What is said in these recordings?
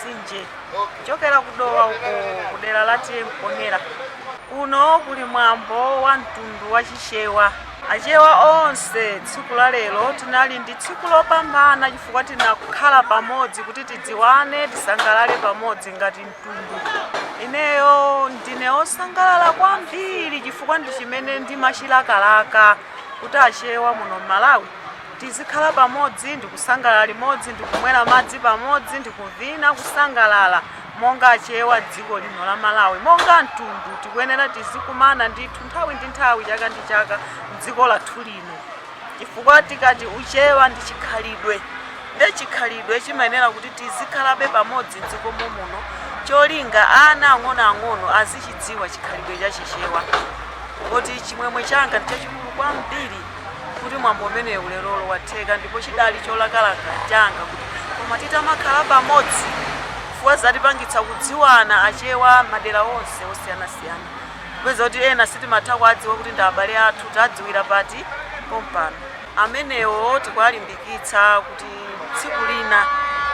Msinje, kuchokera kudowa uko kudera la Mponera. Kuno kuli mwambo wa mtundu wa Chichewa. Achewa onse tsiku la lero tinali ndi tsiku lopambana chifukwa tinakhala pamodzi kuti tidziwane, tisangalale pamodzi ngati mtundu. Ineyo ndine osangalala kwambiri chifukwa ndi chimene ndimachilakalaka kuti Achewa muno Malawi tizikhala pamodzi, ndikusangalala limodzi, ndikumwera madzi pamodzi, ndikuvina, kusangalala monga Achewa dziko lino la Malawi. Monga mtundu tikuyenera tizikumana ndithu nthawi ndi nthawi, chaka ndi chaka, mdziko lathu lino, chifukwa tikati Uchewa ndi chikhalidwe, nde chikhalidwe chimayenera kuti tizikhalabe pamodzi mdziko muno, cholinga ana ang'onoang'ono azichidziwa chikhalidwe cha Chichewa. Koti chimwemwe changa ndi chachikulu kwambiri kuti mwambo umenewu lerolo watheka, ndipo chidali cholakalaka changa kuti koma titamakhala pamodzi, chifukwa zatipangitsa kudziwana Achewa madera onse osiyanasiyana, kupeza kuti ena sitimatha kuadziwa kuti ndi abale athu, tadziwira pati pompano. Amenewo tikuwalimbikitsa kuti tsiku lina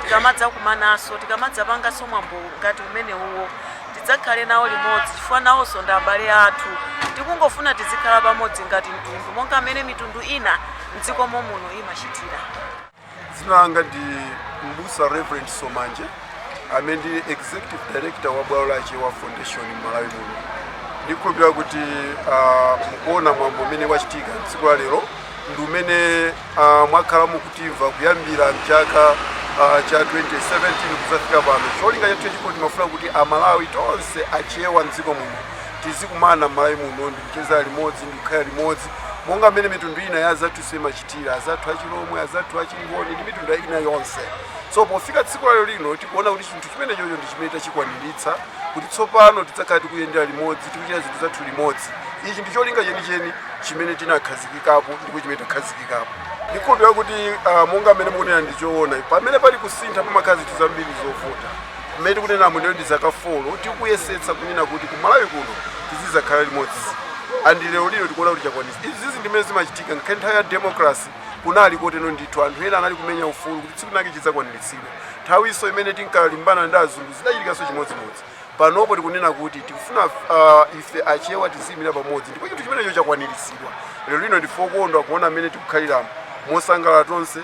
tikamadzakumananso, tikamadzapanganso mwambo ngati umenewuwo, tidzakhale nawo limodzi, chifukwa nawonso ndi abale athu. Tikungofuna tizikhala pamodzi ngati mtundu, monga amene mitundu ina mdziko muno imachitira. Dzina langa ndi Mbusa Reverend Somanje, amene ndi executive director wa Bwalo la Chewa Foundation m'Malawi muno. Ndikhulupirira kuti mukuona mwambo umene wachitika tsiku la lero ndi umene mwakhala mukutimva kuyambira mchaka cha 2017 kudzafika pano. Cholinga chathu chachikulu, timafuna kuti Amalawi tonse Achewa mdziko muno tizikumana m'Malawi muno ndi kucheza limodzi ndi kukhala limodzi, monga mmene mitundu ina ya azathu imachitira, azathu Achilomwe, azathu Achingoni ndi mitundu ina yonse. So pofika tsiku lalero lino, tikuona kuti chinthu chimene chocho ndi chimene tachikwaniritsa, kuti tsopano tidzakhala tikuyendera limodzi, tikuchita zinthu zathu limodzi. Ichi ndi cholinga chenicheni chimene tinakhazikikapo ndipo chimene takhazikikapo. Ndikhulupirira kuti monga mmene mukunena ndi choona, pamene pali kusintha pamakhala zinthu zambiri zovuta. Mmene tikunenamo ndiyo ndi zaka 4 tikuyesetsa kunena kuti ku Malawi kuno tizidzakhala limodzi, and lero lino tikuona kuti chakwanitsa. Izizi ndimene zimachitika. Ngakhale nthawi ya democracy kunali koteno ndithu, anthu ena anali kumenya ufulu kuti tsiku lake chidzakwaniritsidwe. Nthawinso imene tinkalimbana ndi azungu zidachitikanso chimodzimodzi. Panopo tikunena kuti tikufuna ife Achewa tiziyimira pamodzi, ndipo chinthu chimenecho chakwaniritsidwa lero lino. Ndife okondwa kuona mmene tikukhaliramo mosangalala tonse,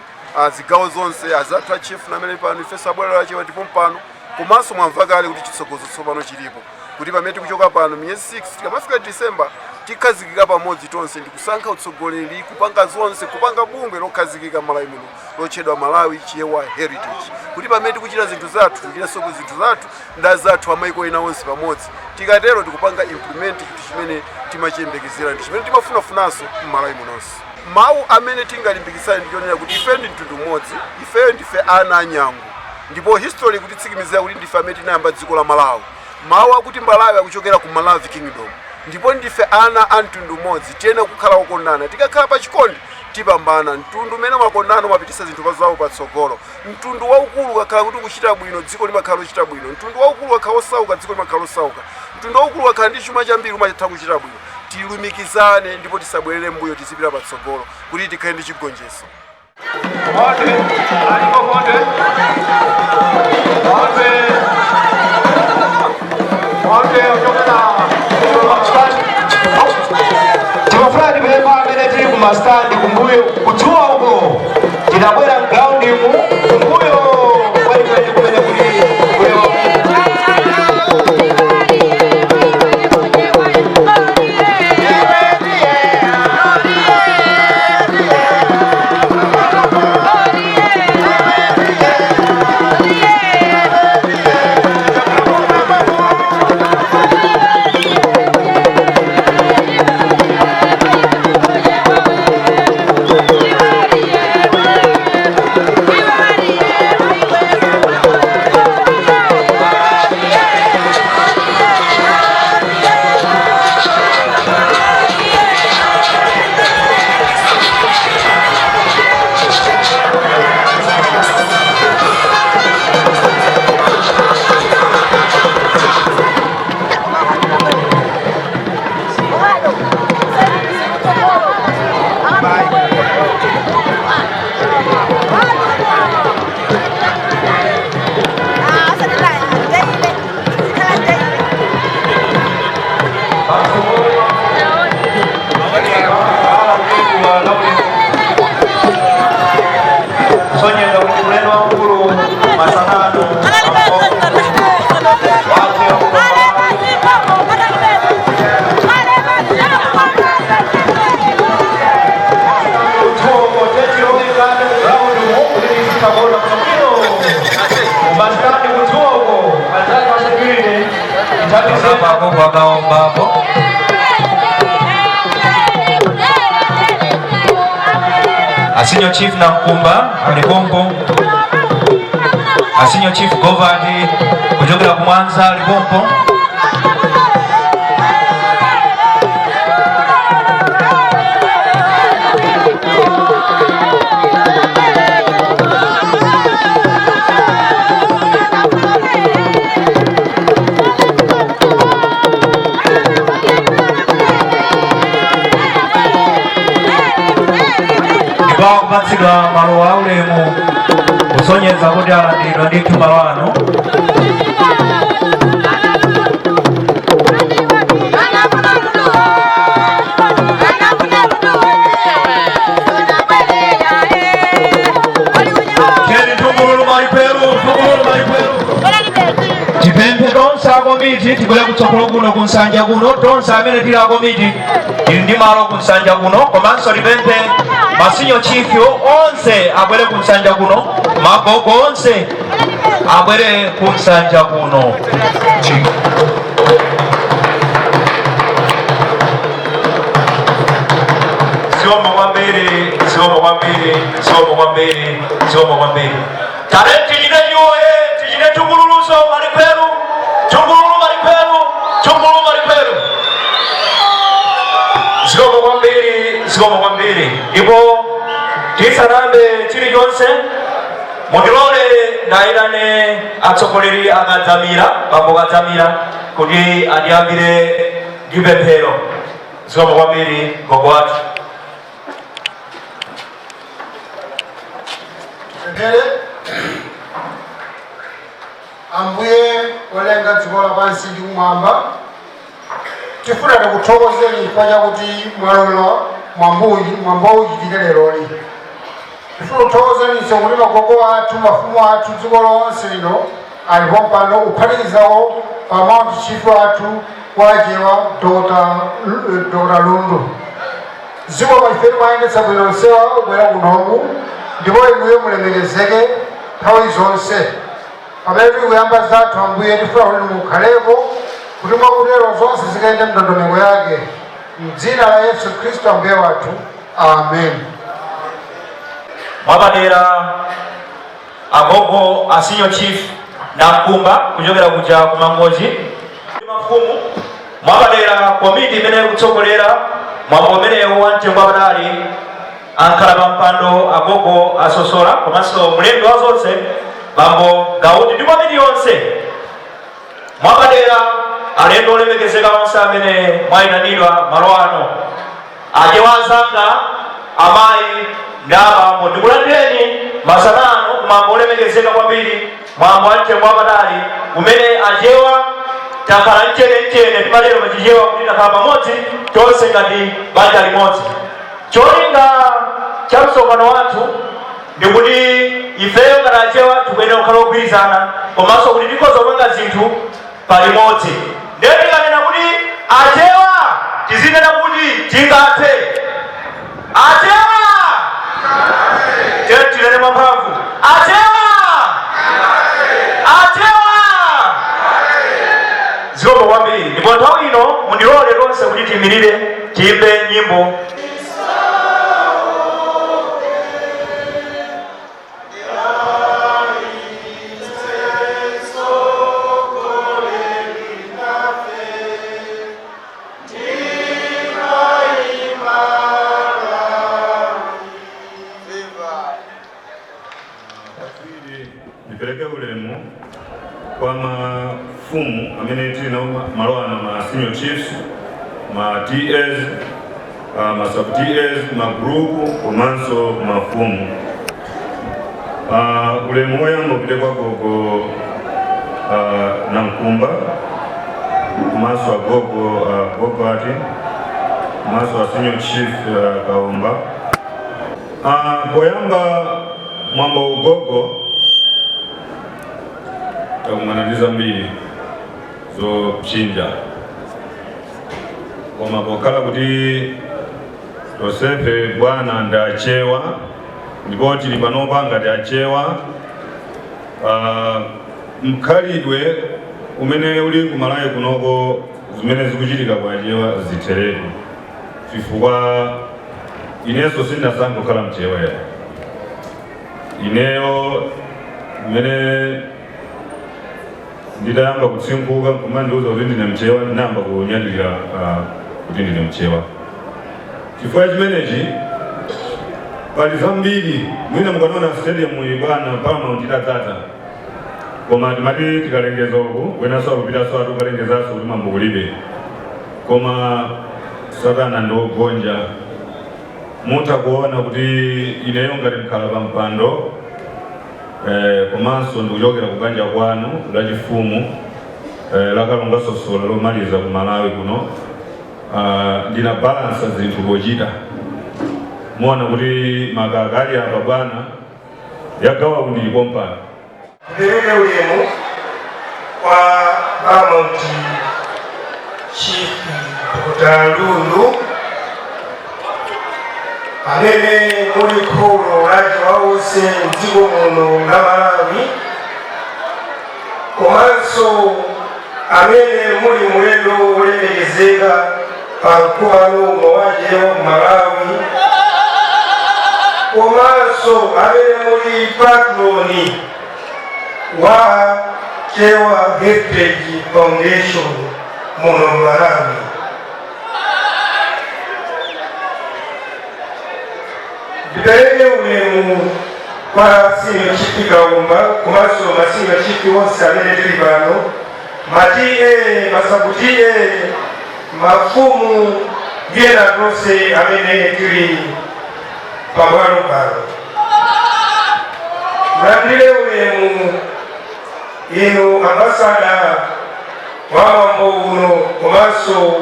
zigawo zonse, azathu achief namene pano, ifenso abwalo la Achewa tipo mpano. Komanso mwamva kale kuti chitsogozo tsopano chilipo, kuti pamene tikuchoka pano miyezi 6, tikamafika December, tikhazikika pamodzi tonse ndi kusankha utsogoleri, kupanga zonse, kupanga bungwe lokhazikika m'Malawi muno lotchedwa Malawi Chewa Heritage, kuti pamene tikuchita zinthu zathu, tikuchitanso zinthu zathu ndi zathu amaiko ena onse pamodzi. Tikatero tikupanga implement chinthu chimene timachiyembekezera ndi chimene timafunafunanso m'Malawi munonso. Mawu amene tingalimbikitsane ndi chonena kuti ife ndi mtundu umodzi, ifeyo ndife ana anyangu, ndipo history kutitsimikizira kuti ndife amene tinayamba dziko la Malawi. Mawu akuti Malawi akuchokera ku Malawi Kingdom, ndipo ndife ana a mtundu umodzi. Tiyenera kukhala okondana. Tikakhala pa chikondi tipambana. Mtundu umene umakondana umapititsa zinthu zawo patsogolo. Mtundu waukulu ukakhala kuti ukuchita bwino, dziko limakhala lochita bwino. Mtundu waukulu ukakhala osauka, dziko limakhala losauka. Mtundu waukulu ukakhala ndi chuma chambiri, umatha kuchita bwino. Tilumikizane ndipo tisabwerere mbuyo, tizipita patsogolo kuti tikhale ndi chigonjetso. Konde, aliko konde. Konde. Konde ochokera kumastandi. Timafuna tipempha amene tili kumastandi kumbuyo kudzuwa uko, tinabwera mground mu kumbuyo kwenikweni kumene kuli kulewa. pa agogo akaombapo. A senior chief Nankumba alipompo, a senior chief Govati kuchokera ku Mwanza alipompo. Ndipo akupatsidwa maluwa aulemu kusonyeza kuti alandiridwa ndithu malo ano. Cheni tungululu maliperu, tungululu maliperu. Tipemphe tonse akomiti tibwere kutsogolo kuno ku nsanja kuno. Tonse amene tili akomiti tili ndi malo ku nsanja kuno, komanso tipemphe ma senior chief onse abwere ku nsanja kuno, magogo onse abwere ku nsanja kuno. Zikomo kwambiri, zikomo kwambiri, zikomo kwambiri, zikomo kwambiri. Tale tichite chiwoye, tichite tungululuso maliperu, tungululu maliperu, tungululu maliperu. Zikomo kwambiri, zikomo kwambiri. Ndipo tisanambe chilichonse, mundilole ndayitane atsogoleri akadzamira, bambo Kadzamira, kuti atiyambire ndi pemphero. Zikomo kwambiri, gogo wathu. Tipemphere. Ambuye olenga dziko lapansi ndi kumwamba, tifuna tikuthokozeni chifukwa chakuti mwalola mwambo uchitike leroli. Tifuna kuthokozeninso kuti magogo athu, mafumu athu, dziko lonse lino alipo pano, kuphatikizawo paramount chief athu wachewa Dr. Lundu. Zikomo ifeni mwayendetsa bwino nsewa ubwera kunoku, ndipo inuyo mulemekezeke nthawi zonse. Pamene tili kuyamba zathu, Ambuye, tifuna kuti mukhalepo, kuti mwakutero zonse zikayende mndondomeko yake. Mdzina la Yesu Khristu Ambuye wathu, amen. Mwapadera agogo a senior chief Nankumba kuchokera kuja ku Mangochi ndi mafumu, mwapadera komiti imene ikutsogolera mwambo umenewu wa mtengo wapatali, ankhala pa mpando agogo asosola, komanso mlembi wa zonse bambo Gaudi ndi komiti yonse, mwapadera alendo olemekezeka onse amene mwayitanidwa malo ano, achewa anzanga, amayi ndi abambo, ndikulandireni masana ano mwambo olemekezeka kwambiri, mwambo wa mtengo wapatali umene achewa takhala mchenechene. Timatero pachichewa kuti takhala pamodzi tonse ngati banja limodzi. Cholinga cha msonkhano wathu ndikuti ifeyo ngati achewa tikuyenera kukhala ogwirizana, komanso kuti tikhoza kupanga zinthu palimodzi. Ndiye tikanena kuti achewa, tizinena kuti tingathe. Achewa, tinene mwamphamvu, achewa, achewa! Zikomo kwambiri. Ndipo nthawi ino mundilole tonse kuti tiyimirire, tiyimbe nyimbo. Ndipereke ulemu kwa mafumu amene tili nawo malo ano, ma senior chiefs, ma TAs, ma sub TAs, ma group komanso mafumu. Ulemu woyamba upite kwa gogo Nankumba, komanso agogo Gogati, komanso a senior chief Kaomba. Poyamba mwambo ugogo takumana ndi zambiri zopsinja, koma pokhala kuti tonsefe bwana ndi achewa ndipo tili panopa ngati achewa, mkhalidwe Umene uli kumalawi kunoko, zimene zikuchitika kwachewa zitheretu, chifukwa inenso sindinasankhe kukhala mchewa. Ineyo mmene nditayamba kutsinkhuka nkumandiuza kuti ndine mchewa, ndinayamba kunyadilira kuti ndine mchewa. Chifukwa chimenechi pali zambiri. Mwina mukanaona stadium iyi, bwana, Paramount itadzadza, koma timati tikalengeza uku, wenanso akupitanso ati ukalengezanso kuti mwambo kulibe. Koma satana ndi wogonja. Mutha kuona kuti ineyo ngati mkhala pa mpando, komanso ndikuchokera ku banja kwanu la chifumu, la Kalonga Sosola lomaliza ku Malawi kuno, ndina balansa zinthu pochita. Muona kuti makaka ali apa, bwana, yagawa ndili kompani. Ndipereke ulemu kwa Paramount Chief Dr. Lundu, amene muli kholo la Chewawonse mdziko muno la Malawi, komanso amene muli mulendo wolemekezeka pa mkumano uno wa Chewa ku Malawi, komanso amene muli patron wa Chewa Heritage Foundation muno Malawi. Ndipereke ulemu kwa Senior Chief Kaumba, komanso ma senior chief onse amene tili pano, ma TA, ma sub TA, mafumu ndi ena tonse amene tili pabwalo pano. Mlandire ulemu inu ambassador wa mwambo uno komanso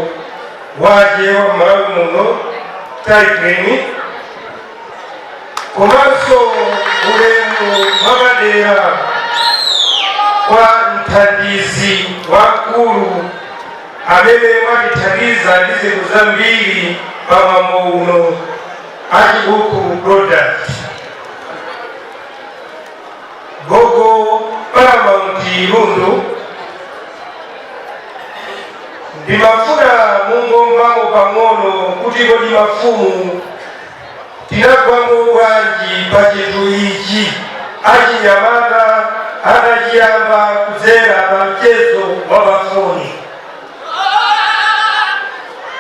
wachewa Malawi muno, Taipeni, komanso ulemu wapadera kwa mthandizi wamkulu amene mwatithandiza ndi zinthu zambiri pa mwambo uno, Achibuku Product, Gogo Paramount Lundu. Ndimafuna mungomvamo pang'ono kuti kodi mafumu tinagwamo bwanji pa chinthu ichi achinyamata atachiyamba kudzera pa mchezo wa pafoni.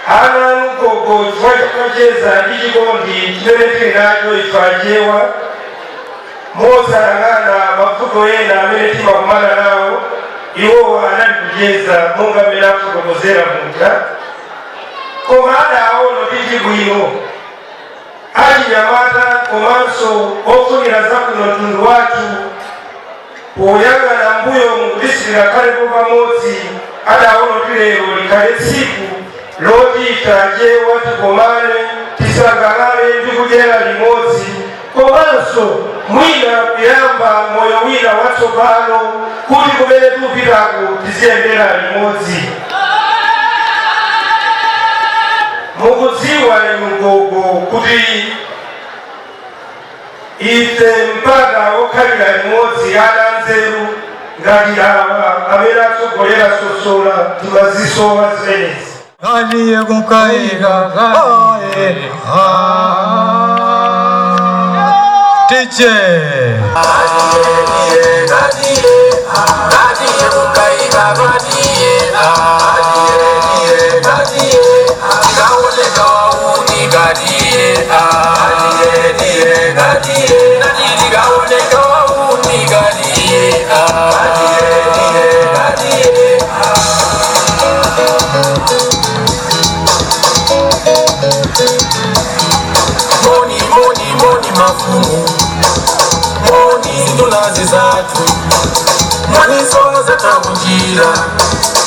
Ana mgogo, chifukwa chakucheza ndi chikondi chimene tili nacho ife Achewa, mosayang'ana mavuto ena amene timakumana nawo, iwowa anali kucheza monga mmene afotokozera muja. Koma adaona titi bwino achinyamata komanso ofunira zabwino mtundu wathu, poyang'ana mbuyo mukuti sitinakhalepo pamodzi, adaona kuti lero likhale tsiku loti ife Achewa tikomane, tisangalale ndi kudyera limodzi, komanso mwina kuyamba moyo wina watsopano kuti kumene tikupitaku tiziyendera limodzi. Mukudziwa inu gogo kuti ife mpaka okhalira limodzi, ana nzeru ngati awa amene atsogolera Sosola, timazisowa zimenezi. Aliye kukaika aye DJ. Moni, moni, moni mafumu, moni ndulazi zathu, mwaniso zatabunjira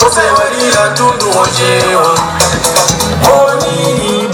osaiwalira mtundu wochewa, moni.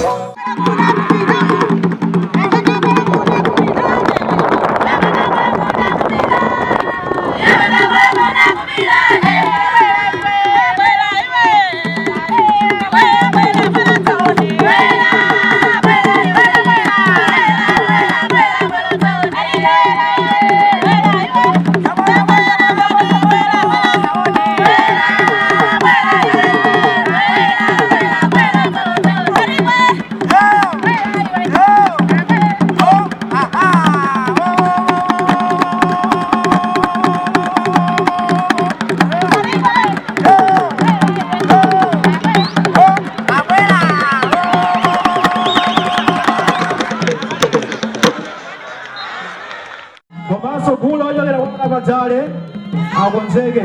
Akonzeke.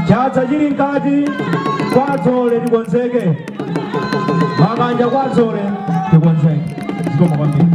Chatsa chili mkati kwatsole tikonzeke. Makanja kwatsole tikonzeke. Zikomo kwambiri.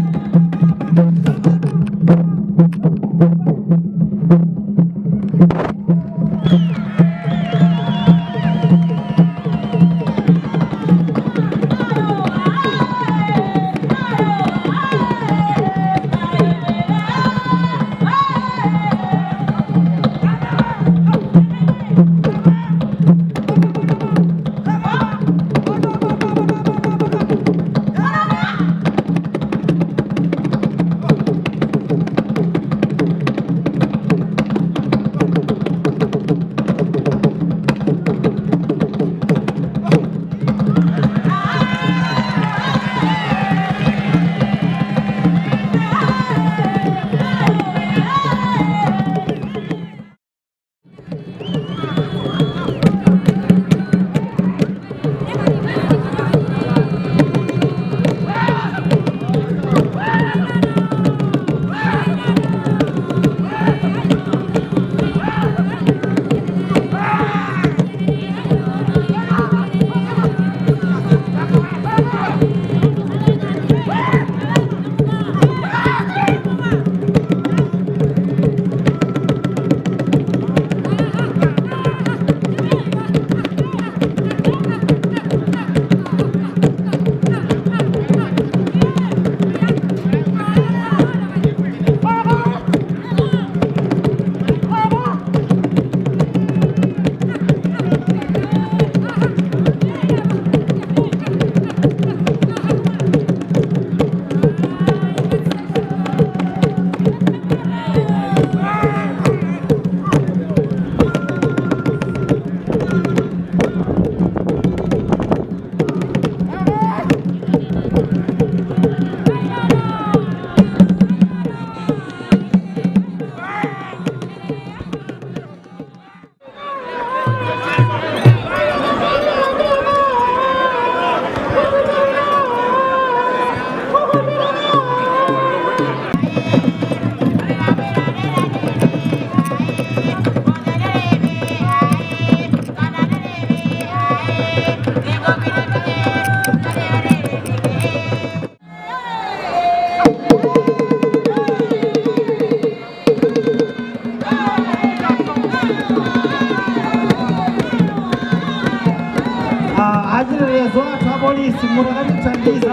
Achirerezo athu apolisi mutakatithandiza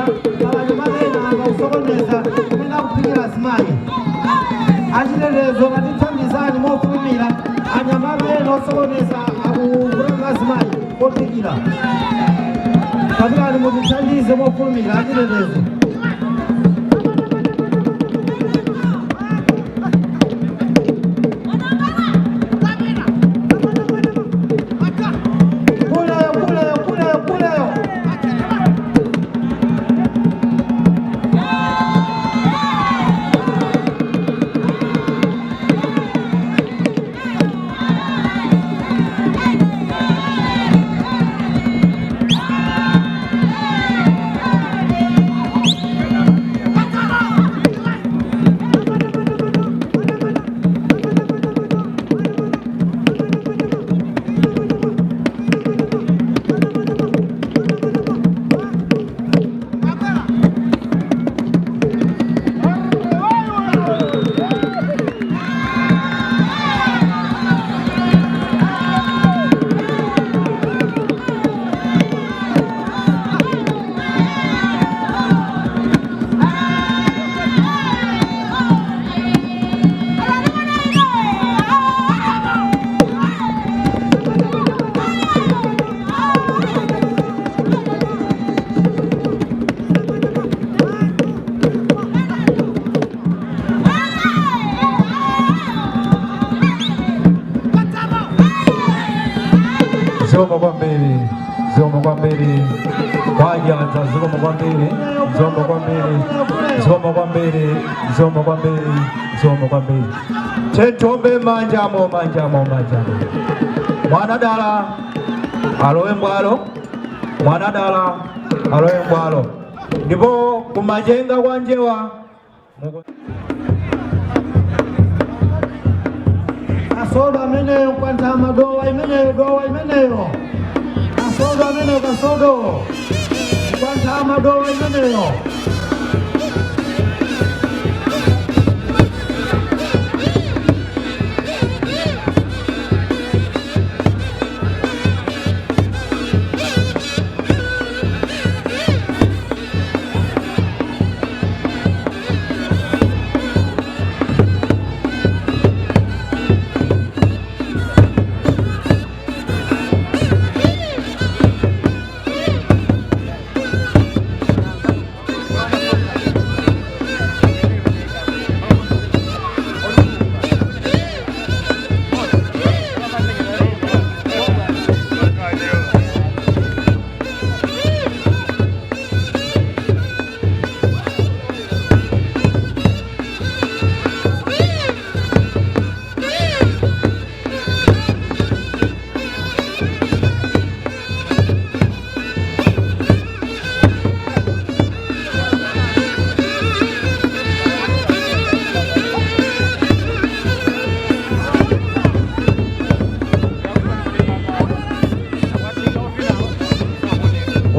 anyamata ena akusokoneza kumene akuphikira azimayi. Achirerezo katithandizani mofulumira, anyamata ena osokoneza akuvulanga azimayi kophikira. Kapitani, mutithandize mofulumira achirerezo. Kuleyo, kuleyo, kuleyo, kuleyo. Zikomo kwambiri, zikomo kwambiri kwajanza, zikomo kwambiri, zikomo kwambiri, zikomo kwambiri, zikomo kwambiri, zikomo kwambiri. Tetombe manjamo, manjamo, manjamo. Mwanadala alowe mbwalo, mwanadala alowe mbwalo, ndipo kumajenga kwa njewa. Kasodo ameneyo kwantama dowa imeneyo, dowa imeneyo. Kasodo ameneyo, kasodo kwantama dowa imeneyo.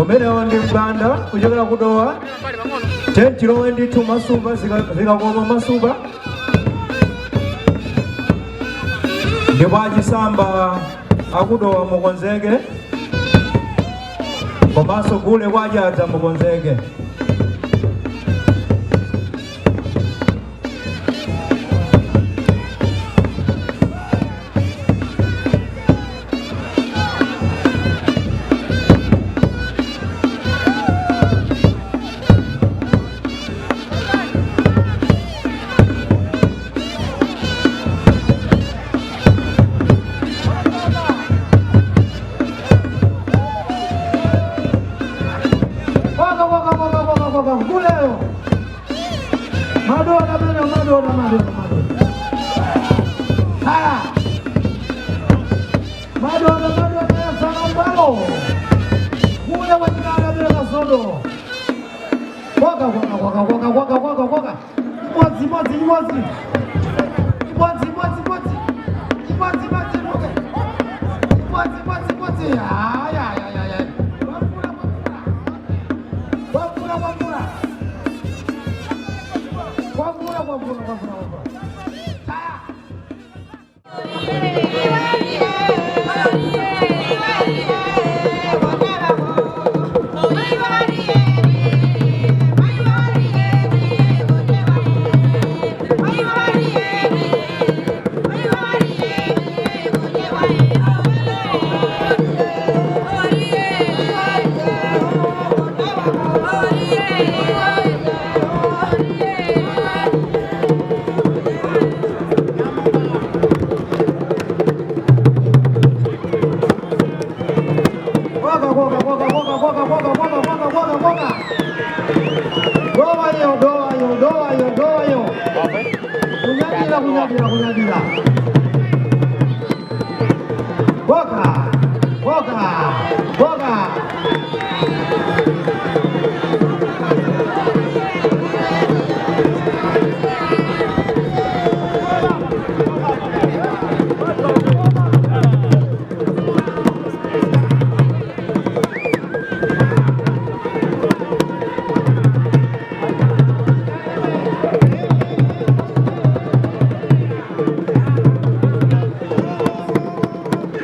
Umenewo ndi mganda kuchokera kudowa tenchilowe ndithu masupa zikakoma masupa, ndipo achisamba akudowa mukonzeke, komanso gule kwachadza mukonzeke. Waka waka waka waka waka guleyo. Madona meno, madona, madona, madona. Haya. Madona, madona ya sana mbalo. Gule wa jina bila kasodo. Waka waka waka waka waka waka waka. Imodzi, imodzi, imodzi. Imodzi, imodzi, imodzi. Imodzi, imodzi, imodzi. Imodzi, imodzi, imodzi. Haya, haya, haya. Wamvula, wamvula. Wamvula, wamvula, wamvula, wamvula. Haya. Waka waka waka waka waka waka waka waka waka waka. Dowa yo, dowa yo, dowa yo, dowa yo. Kunyadira, kunyadira, kunyadira. Waka, waka, waka.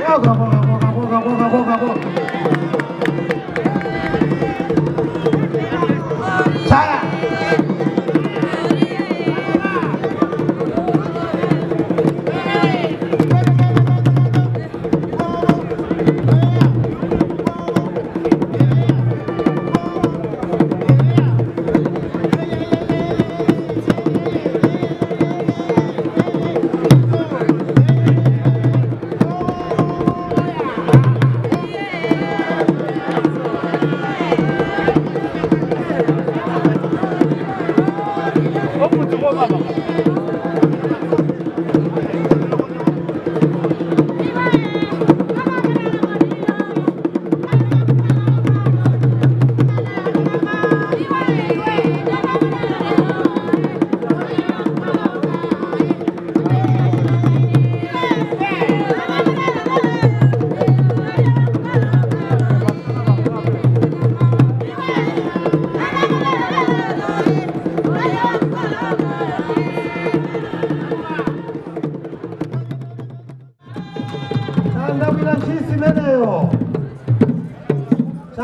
Waka waka waka waka waka waka waka. Saya.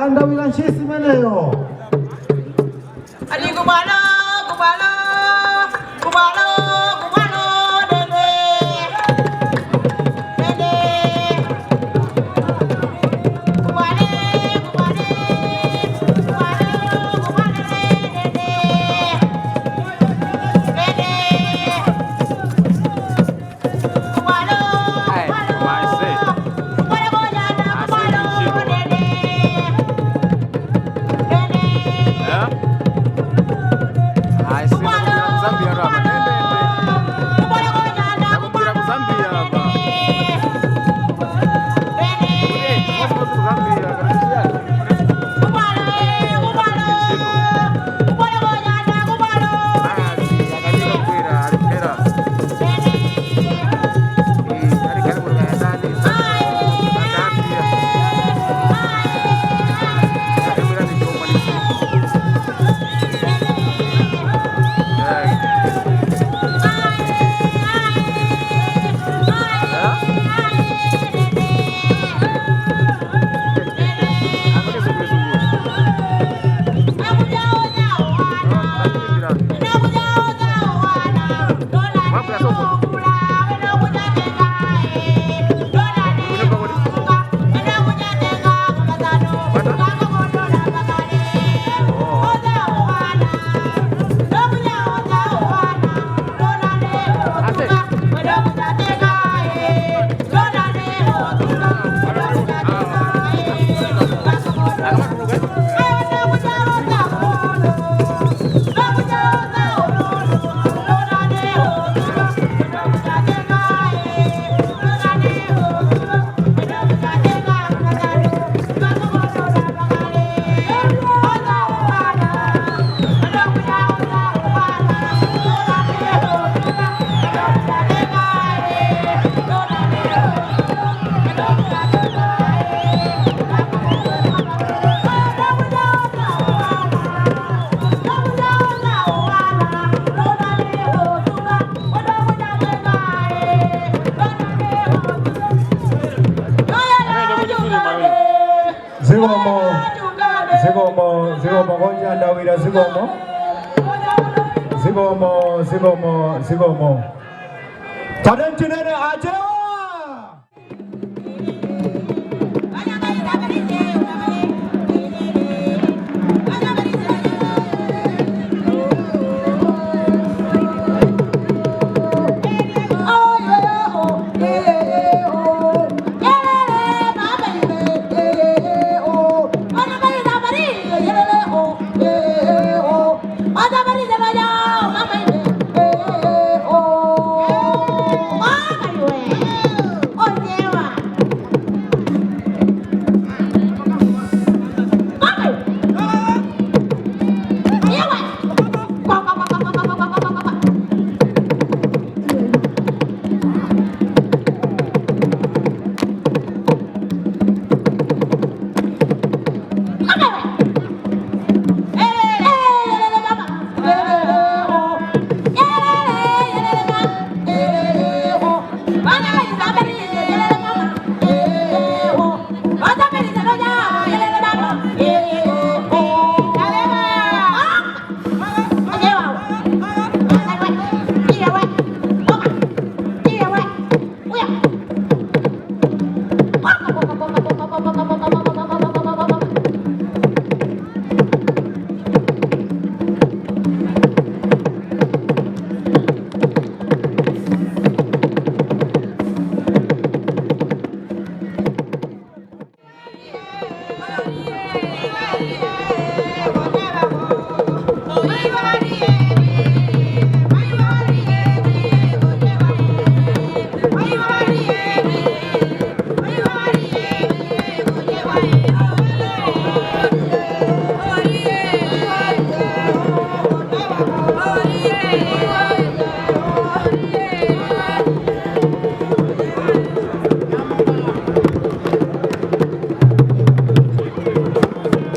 Kandawira ntchisi imeneyo. Ali kubalo, kubalo, kubalo, kubalo, dede, dede. Kubale, kubale, kubalo, kubale, dede, dede. Kubalo, kubalo, kubalo, kubalo, kubalo, dede, dede. Zikomo, zikomo, zikomo konja ndawira, zikomo, zikomo, zikomo, zikomo. Tate mchinene achewa.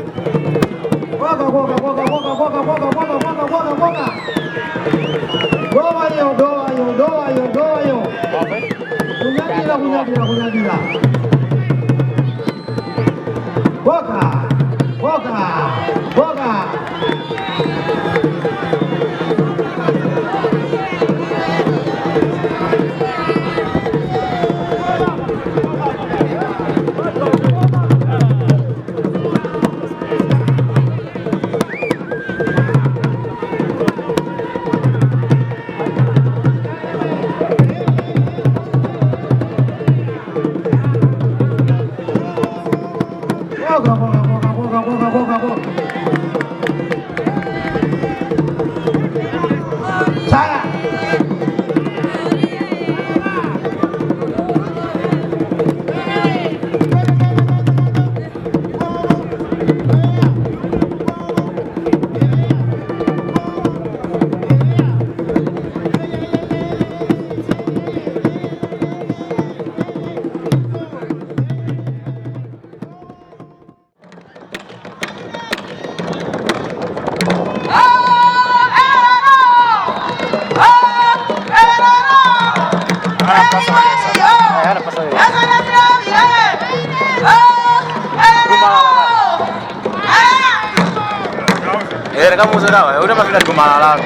Koka, koka, koka, koka, koka, koka, koka, koka, koka, koka. Dowa yo, dowa yo, dowa yo, dowa yo. Kunyadira, kunyadira, kunyadira. Koka. Koka, koka. Koka, koka, koka, koka, koka, koka, koka. Saya. Kamuza dawa, una mafika kumalala.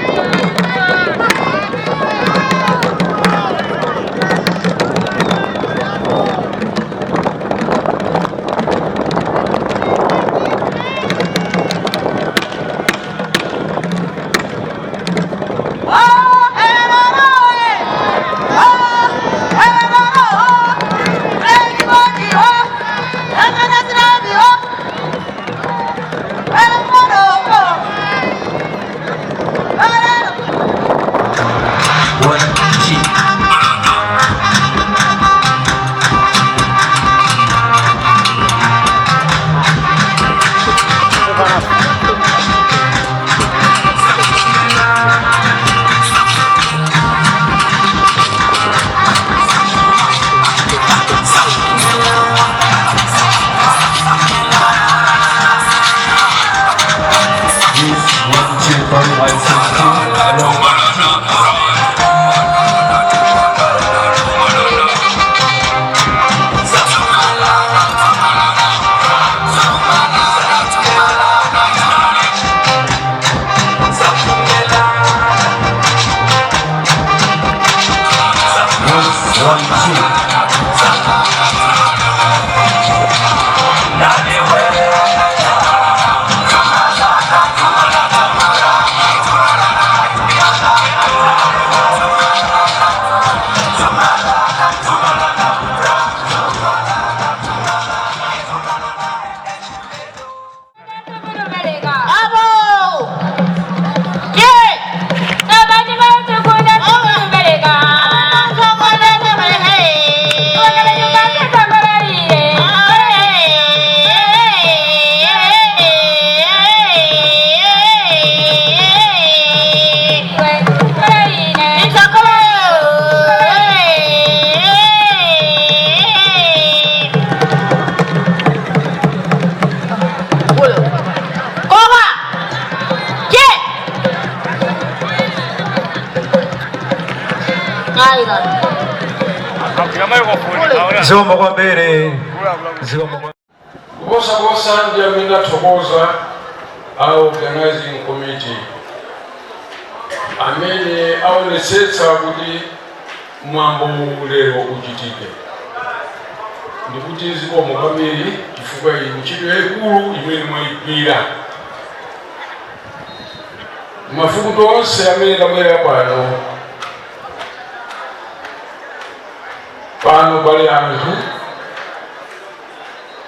Zikomo kwambiri, zikomo. Kuposaposa ndi amene athokoza a organizing committee amene aonetsetsa kuti mwambo lero uchitike, ndikuti zikomo kwambiri chifukwa iyi ntchito yayikulu imene mwayigwira. Mafukuto onse amene tabwera pano, pano pali anthu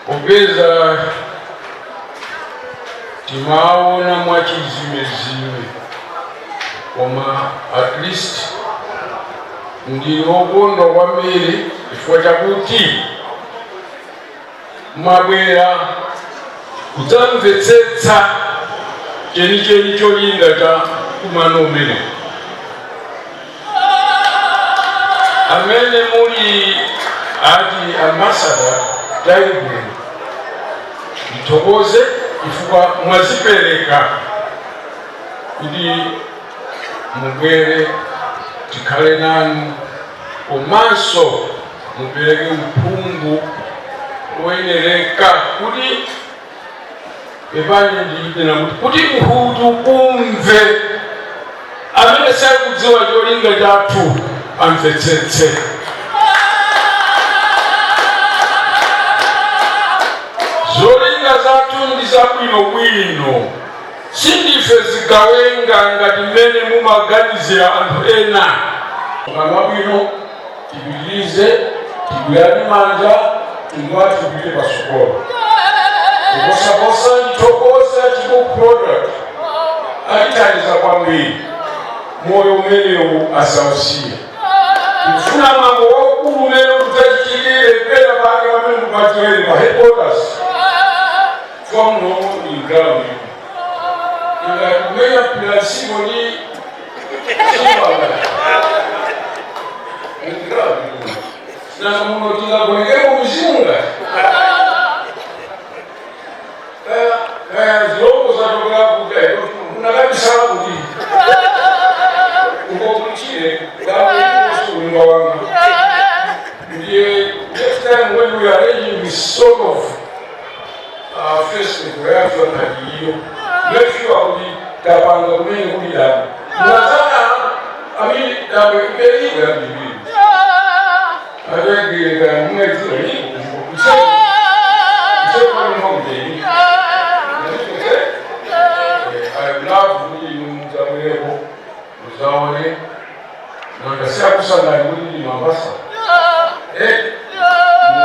popeza timaona mwachizimezime, koma at least ndi okondwa kwambiri chifukwa chakuti mwabwera kudzamvetsetsa chenicheni cholinga cha kumano umene. Amene muli ati ambassador Taibu, ndithokoze chifukwa mwazipereka kuti mubwere tikhale nanu, komanso mupereke uphungu woyenereka kuti Pepani, ndiyitena kuti mhutu kumve, amene sakudziwa cholinga chathu amvetsetse. Zolinga zathu ndi zabwinobwino. Sindife zigawenga ngati mmene mumaganizira anthu ena. Mkano wabwino, tipitirize, tigwirane manja, tingwati tipite pasukolo. Kuposaposa ndithokoza Chibuku Product, atithandiza kwambiri. Moyo umenewu asausiye. Tikufuna mwambo waukulu umene udzachitikire pena pake pamene mupadziwere pa headquarters. Kwa muno ni ground ingati kumenya mpira nsimo ni simba ni ground nanga muno tingagonekemo mizimu ngati kaya zilongo zatokera kuti munakabisala kuti ukokuchire gakulimba wanga. Ndiye next time when we are arranging this sort of festival yathu ngati iyo, make sure kuti tapanga kumene kuli damo munazana, I mean, damo imeliko yambiri ategeka mumwedziwa iko kusekolimokuteni. I would love kuti inu mudzabwereko muzaone nanga siyakusangani kuti ndi mambasa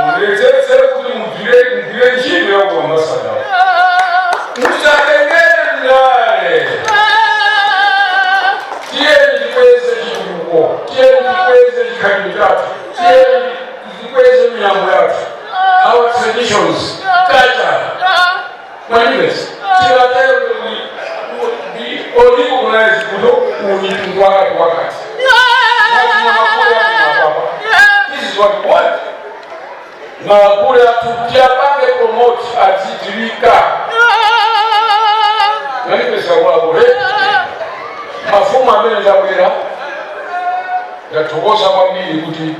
muletsetse kuti mugwire ntchito ya kuambasada, musatengere ndale. Tiyeni tikweze chitukuko, tiyeni tikweze chikhalidwe chathu, tiyeni tikweze miyambo yathu, our traditions, culture. Manifest tikatero kuti orecognize kuti uni mtundu wakati wakati. This is what we want. Makule athu tiyapange promote, azidziwika. Manifest akulakule mafumu amene ndabwera, ndathokoza kwambiri kuti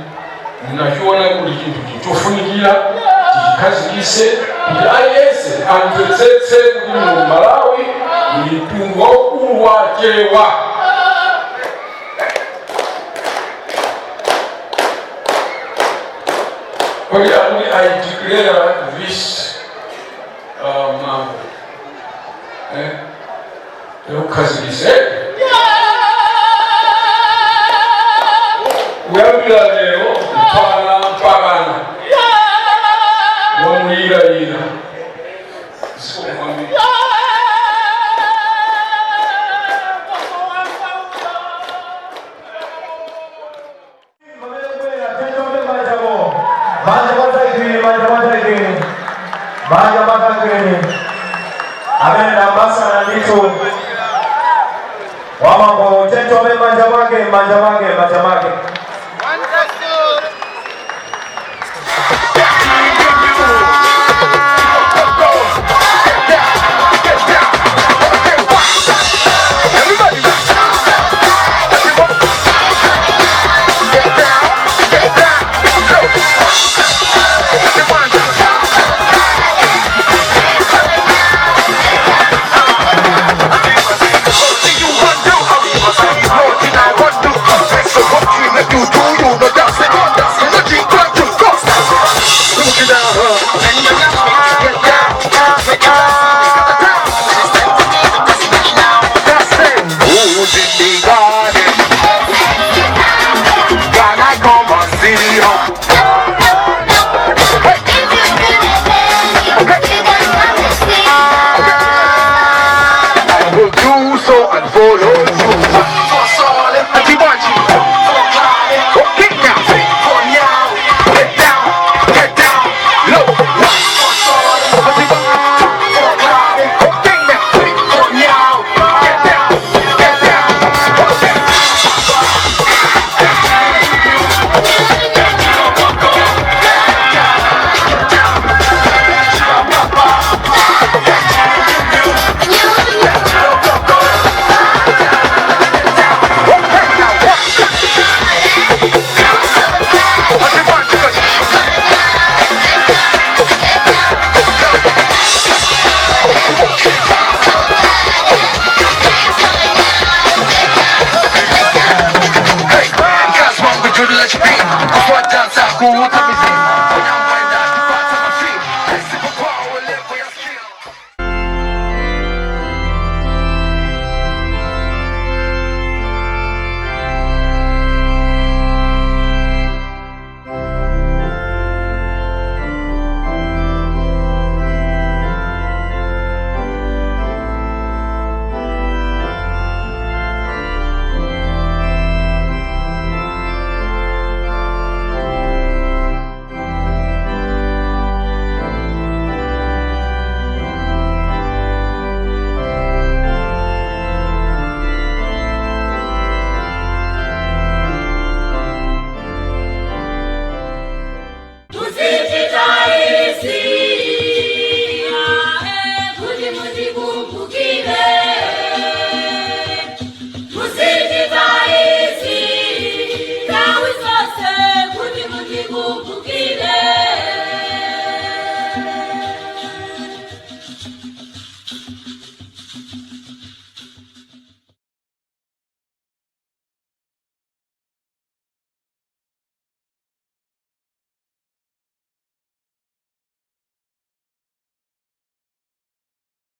mnachiona kuti chinthu chofunikira tichikhazikise kuti aliyense amvetsetse kuti mu Malawi muli mtundu waukulu wa Chewa. Kodi akuti I declare this mambo tikukhazikise kuyambira lero mpaka mpakana wamuyirayira. Zikomo kwambiri. Manja mataikini, manja mataikini, manja mataikini. Amene ndambasana ndithu wamambo, tentome manja mwake, manja mwake, manja mwake.